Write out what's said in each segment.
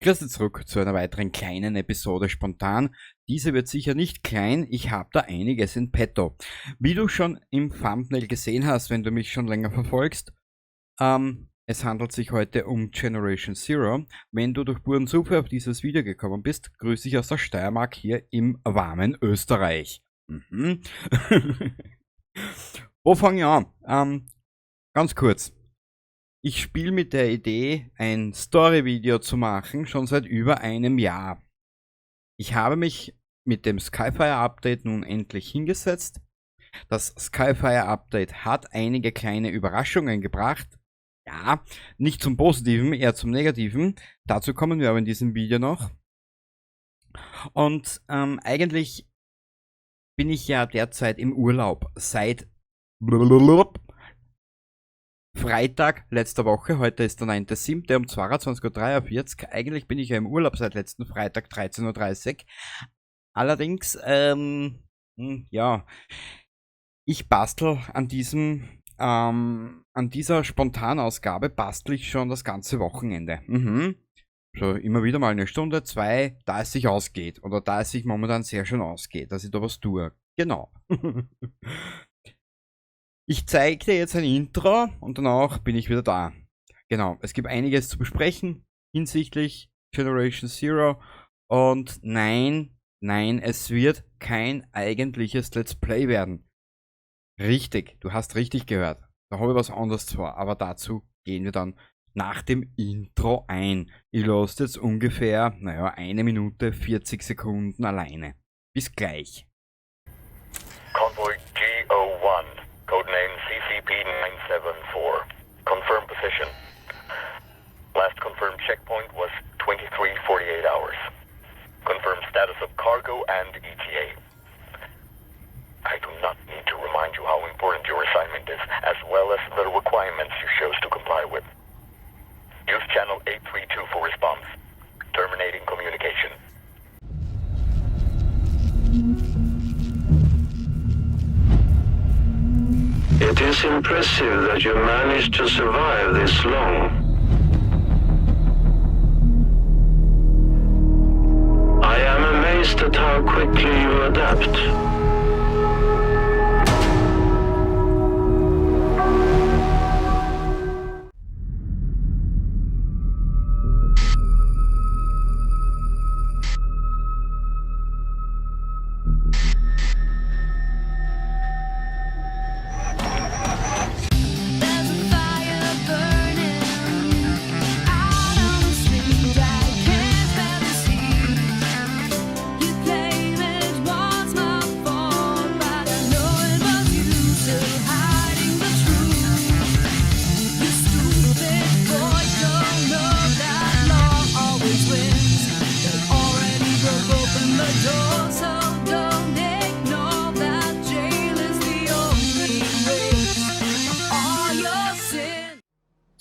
Grüß dich zurück zu einer weiteren kleinen Episode spontan. Diese wird sicher nicht klein, ich habe da einiges in petto. Wie du schon im Thumbnail gesehen hast, wenn du mich schon länger verfolgst, es handelt sich heute um Generation Zero. Wenn du durch puren Zufall auf dieses Video gekommen bist, grüße ich aus der Steiermark hier im warmen Österreich. Wo fange ich an? Ganz kurz. Ich spiele mit der Idee, ein Story-Video zu machen, schon seit über einem Jahr. Ich habe mich mit dem Skyfire Update nun endlich hingesetzt. Das Skyfire Update hat einige kleine Überraschungen gebracht. Ja, nicht zum Positiven, eher zum Negativen. Dazu kommen wir aber in diesem Video noch. Und eigentlich bin ich ja derzeit im Urlaub seit Freitag letzter Woche, heute ist der 9.7. um 22:43 Uhr. Eigentlich bin ich ja im Urlaub seit letzten Freitag 13:30 Uhr. Allerdings, ja, ich bastel an dieser Spontanausgabe bastel ich schon das ganze Wochenende. So immer wieder mal eine Stunde, zwei, da es sich ausgeht. Oder da es sich momentan sehr schön ausgeht, dass ich da was tue. Genau. Ich zeige dir jetzt ein Intro und danach bin ich wieder da. Genau, es gibt einiges zu besprechen hinsichtlich Generation Zero. Und nein, nein, es wird kein eigentliches Let's Play werden. Richtig, du hast richtig gehört. Da habe ich was anderes vor, aber dazu gehen wir dann nach dem Intro ein. Ich lasse jetzt ungefähr, naja, 1 Minute 40 Sekunden alleine. Bis gleich. Convoy GO1, codename CCP-974. Confirm position. Last confirmed checkpoint was 23:48 hours. Confirm status of cargo and ETA. I do not need to remind you how important your assignment is, as well as the requirements you chose to comply with. Use channel 832 for response. Terminating communication. It is impressive that you managed to survive this long. I am amazed at how quickly you adapt.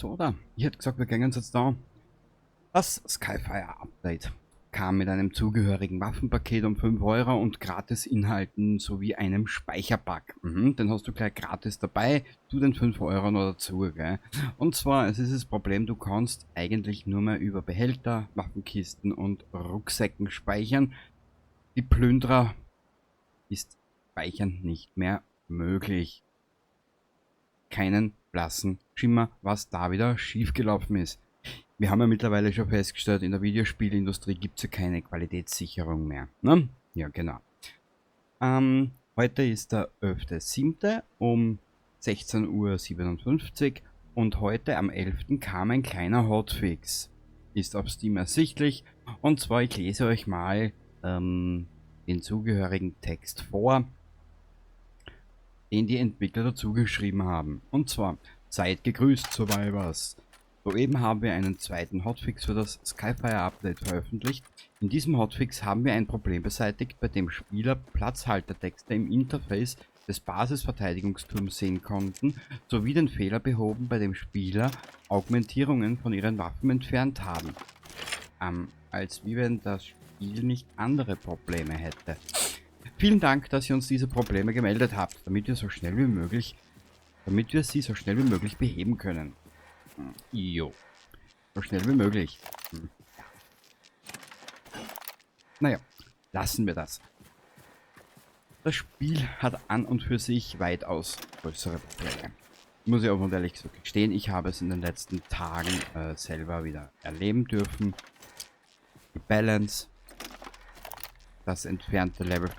So, da. Ich hätte gesagt, wir gehen uns jetzt da. Das Skyfire Update kam mit einem zugehörigen Waffenpaket um 5 Euro und Gratis-Inhalten sowie einem Speicherpack. Den hast du gleich gratis dabei, zu den 5 Euro noch dazu. Gell? Und zwar, es ist das Problem, du kannst eigentlich nur mehr über Behälter, Waffenkisten und Rucksäcken speichern. Die Plünderer ist Speichern nicht mehr möglich. Keinen blassen Schimmer, was da wieder schiefgelaufen ist. Wir haben ja mittlerweile schon festgestellt, in der Videospielindustrie gibt's ja keine Qualitätssicherung mehr. Ne? Ja, genau. Heute ist der 11.07 um 16:57 Uhr und heute am 11. kam ein kleiner Hotfix. Ist auf Steam ersichtlich und zwar, ich lese euch mal den zugehörigen Text vor, den die Entwickler dazu geschrieben haben. Und zwar, seid gegrüßt, Survivors. Soeben haben wir einen zweiten Hotfix für das Skyfire Update veröffentlicht. In diesem Hotfix haben wir ein Problem beseitigt, bei dem Spieler Platzhaltertexte im Interface des Basisverteidigungsturms sehen konnten, sowie den Fehler behoben, bei dem Spieler Augmentierungen von ihren Waffen entfernt haben. Als wie wenn das Spiel nicht andere Probleme hätte. Vielen Dank, dass ihr uns diese Probleme gemeldet habt, damit wir so schnell wie möglich, damit wir sie so schnell wie möglich beheben können. Jo. So schnell wie möglich. Naja, lassen wir das. Das Spiel hat an und für sich weitaus größere Probleme. Muss ich auch mal ehrlich gesagt gestehen, ich habe es in den letzten Tagen selber wieder erleben dürfen. Die Balance, das entfernte Level,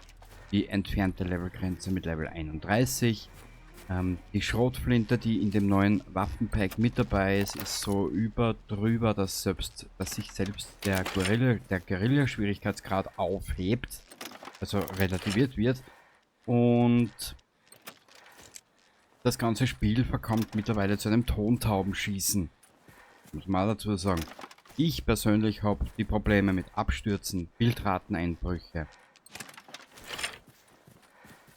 die entfernte Levelgrenze mit Level 31. Die Schrotflinte, die in dem neuen Waffenpack mit dabei ist, ist so über drüber, dass sich selbst der Guerilla-Schwierigkeitsgrad aufhebt, also relativiert wird. Und das ganze Spiel verkommt mittlerweile zu einem Tontaubenschießen. Muss man dazu sagen. Ich persönlich habe die Probleme mit Abstürzen, Bildrateneinbrüche.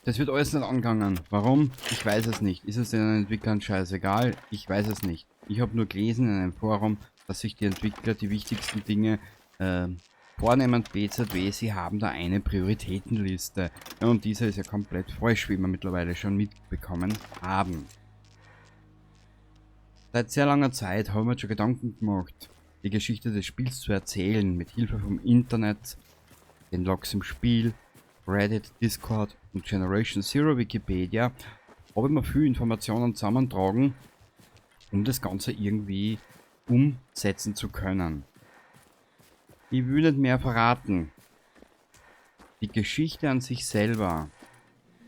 Das wird alles nicht angegangen. Warum? Ich weiß es nicht. Ist es den Entwicklern scheißegal? Ich weiß es nicht. Ich habe nur gelesen in einem Forum, dass sich die Entwickler die wichtigsten Dinge vornehmen. BZW, sie haben da eine Prioritätenliste. Ja, und diese ist ja komplett falsch, wie wir mittlerweile schon mitbekommen haben. Seit sehr langer Zeit haben wir schon Gedanken gemacht, die Geschichte des Spiels zu erzählen, mit Hilfe vom Internet, den Logs im Spiel, Reddit, Discord und Generation Zero Wikipedia, habe ich mir viel Informationen zusammentragen, um das Ganze irgendwie umsetzen zu können. Ich will nicht mehr verraten. Die Geschichte an sich selber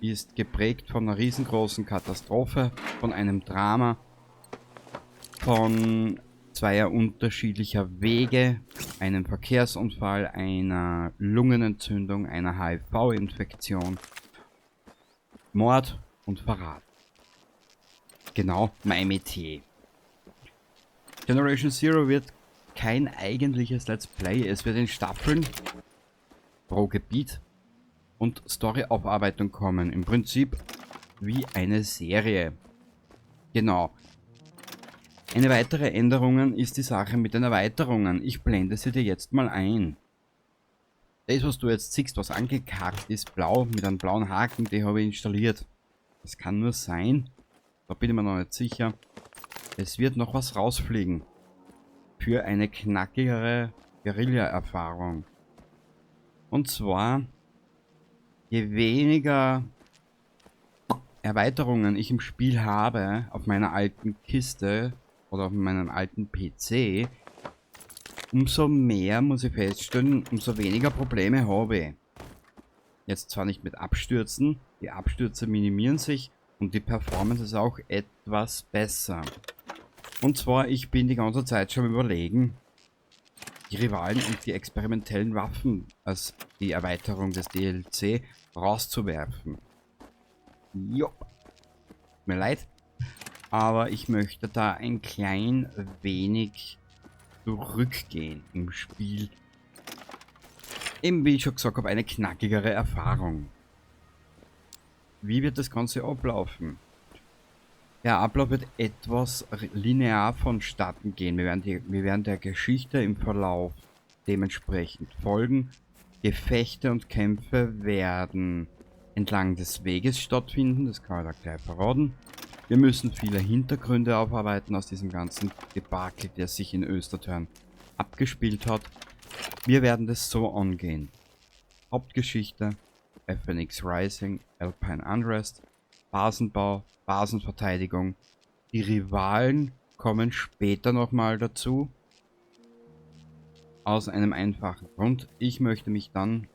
ist geprägt von einer riesengroßen Katastrophe, von einem Drama, von zweier unterschiedlicher Wege, einem Verkehrsunfall, einer Lungenentzündung, einer HIV-Infektion, Mord und Verrat. Genau mein Metier. Generation Zero wird kein eigentliches Let's Play. Es wird in Staffeln pro Gebiet und Storyaufarbeitung kommen. Im Prinzip wie eine Serie. Genau. Eine weitere Änderung ist die Sache mit den Erweiterungen. Ich blende sie dir jetzt mal ein. Das, was du jetzt siehst, was angekackt ist, blau, mit einem blauen Haken, die habe ich installiert. Das kann nur sein, da bin ich mir noch nicht sicher. Es wird noch was rausfliegen. Für eine knackigere Guerilla-Erfahrung. Und zwar, je weniger Erweiterungen ich im Spiel habe, auf meiner alten Kiste oder auf meinem alten PC, umso mehr muss ich feststellen, umso weniger Probleme habe ich. Jetzt zwar nicht mit Abstürzen, die Abstürze minimieren sich und die Performance ist auch etwas besser. Und zwar, ich bin die ganze Zeit schon am Überlegen, die Rivalen und die experimentellen Waffen als die Erweiterung des DLC rauszuwerfen. Jo. Tut mir leid, aber ich möchte da ein klein wenig zurückgehen im Spiel. Eben wie ich schon gesagt habe, eine knackigere Erfahrung. Wie wird das Ganze ablaufen? Der Ablauf wird etwas linear vonstatten gehen. Wir werden der Geschichte im Verlauf dementsprechend folgen. Gefechte und Kämpfe werden entlang des Weges stattfinden, das kann ich da gleich verraten. Wir müssen viele Hintergründe aufarbeiten aus diesem ganzen Debakel, der sich in Östertörn abgespielt hat. Wir werden das so angehen. Hauptgeschichte, FNX Rising, Alpine Unrest, Basenbau, Basenverteidigung. Die Rivalen kommen später nochmal dazu. Aus einem einfachen Grund. Ich möchte mich dann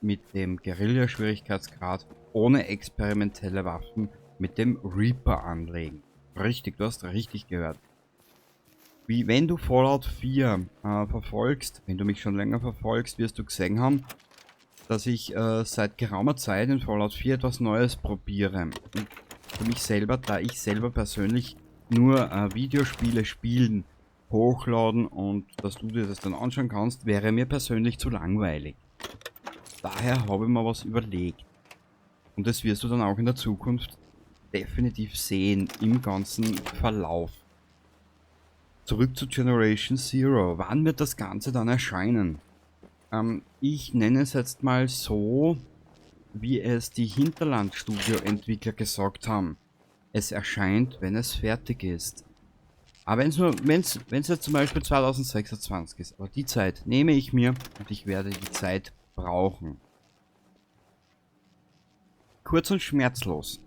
mit dem Guerilla-Schwierigkeitsgrad ohne experimentelle Waffen mit dem Reaper anlegen. Richtig, du hast richtig gehört. Wie wenn du Fallout 4 verfolgst, wenn du mich schon länger verfolgst, wirst du gesehen haben, dass ich seit geraumer Zeit in Fallout 4 etwas Neues probiere. Und für mich selber, da ich selber persönlich nur Videospiele spielen, hochladen und dass du dir das dann anschauen kannst, wäre mir persönlich zu langweilig. Daher habe ich mir was überlegt. Und das wirst du dann auch in der Zukunft definitiv sehen, im ganzen Verlauf. Zurück zu Generation Zero. Wann wird das Ganze dann erscheinen? Ich nenne es jetzt mal so, wie es die Hinterland-Studio-Entwickler gesagt haben. Es erscheint, wenn es fertig ist. Aber wenn es nur, wenn's, wenn's jetzt zum Beispiel 2026 ist, aber die Zeit nehme ich mir und ich werde die Zeit brauchen. Kurz und schmerzlos.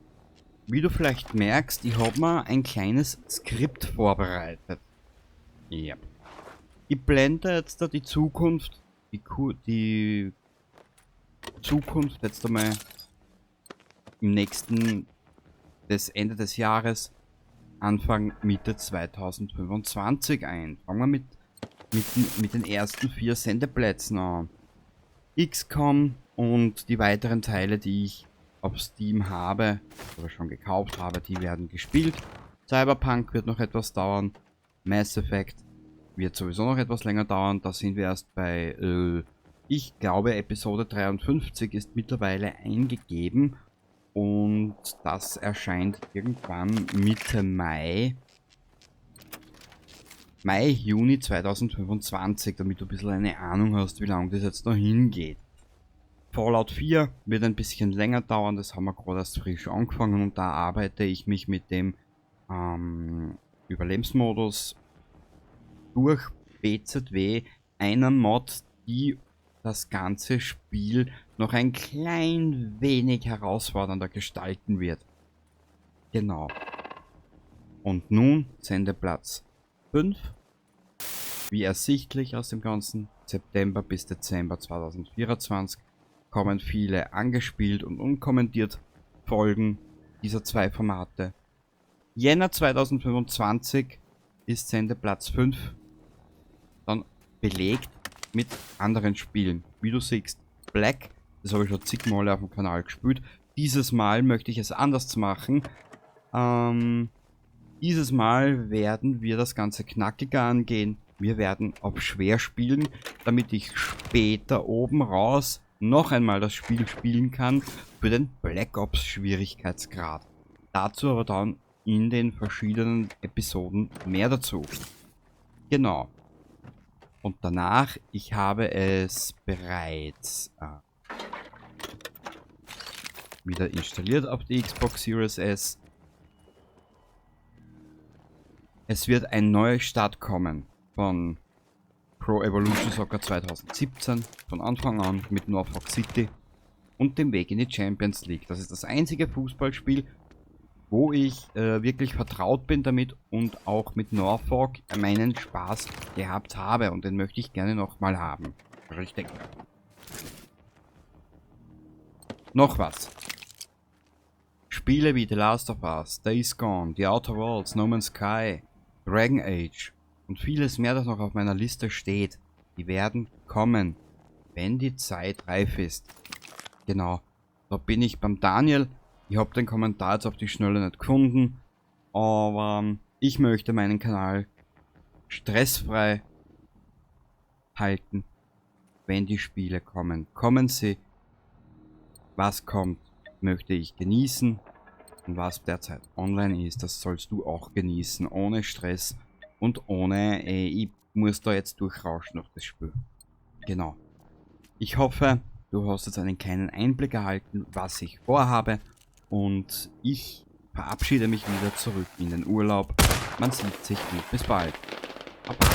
Wie du vielleicht merkst, ich habe mir ein kleines Skript vorbereitet. Ja. Ich blende jetzt da die Zukunft jetzt einmal im nächsten, das Ende des Jahres, Anfang Mitte 2025 ein. Fangen wir mit den ersten 4 Sendeplätzen an. XCOM und die weiteren Teile, die ich auf Steam habe oder schon gekauft habe, die werden gespielt. Cyberpunk wird noch etwas dauern. Mass Effect wird sowieso noch etwas länger dauern. Da sind wir erst bei, ich glaube, Episode 53 ist mittlerweile eingegeben. Und das erscheint irgendwann Mitte Mai. Mai, Juni 2025, damit du ein bisschen eine Ahnung hast, wie lange das jetzt noch hingeht. Fallout 4 wird ein bisschen länger dauern, das haben wir gerade erst frisch angefangen und da arbeite ich mich mit dem Überlebensmodus durch BZW, einer Mod, die das ganze Spiel noch ein klein wenig herausfordernder gestalten wird. Genau. Und nun Sendeplatz 5. Wie ersichtlich aus dem ganzen September bis Dezember 2024 kommen viele angespielt und unkommentiert Folgen dieser zwei Formate. Jänner 2025 ist Sendeplatz 5 dann belegt mit anderen Spielen. Wie du siehst, Black, das habe ich schon zigmal auf dem Kanal gespielt. Dieses Mal möchte ich es anders machen. Dieses Mal werden wir das Ganze knackiger angehen. Wir werden auf schwer spielen, damit ich später oben raus noch einmal das Spiel spielen kann für den Black Ops Schwierigkeitsgrad. Dazu aber dann in den verschiedenen Episoden mehr dazu. Genau. Und danach, ich habe es bereits wieder installiert auf die Xbox Series S. Es wird ein neuer Start kommen von Pro Evolution Soccer 2017, von Anfang an mit Norfolk City und dem Weg in die Champions League. Das ist das einzige Fußballspiel, wo ich wirklich vertraut bin damit und auch mit Norfolk meinen Spaß gehabt habe. Und den möchte ich gerne nochmal haben. Richtig. Noch was. Spiele wie The Last of Us, Days Gone, The Outer Worlds, No Man's Sky, Dragon Age und vieles mehr, das noch auf meiner Liste steht, die werden kommen, wenn die Zeit reif ist. Genau, da bin ich beim Daniel. Ich hab den Kommentar jetzt auf die Schnelle nicht gefunden, aber ich möchte meinen Kanal stressfrei halten, wenn die Spiele kommen. Kommen sie, was kommt, möchte ich genießen und was derzeit online ist, das sollst du auch genießen, ohne Stress und ohne, ich muss da jetzt durchrauschen durch das Spiel. Genau. Ich hoffe, du hast jetzt einen kleinen Einblick erhalten, was ich vorhabe. Und ich verabschiede mich wieder zurück in den Urlaub. Man sieht sich und bis bald. Baba.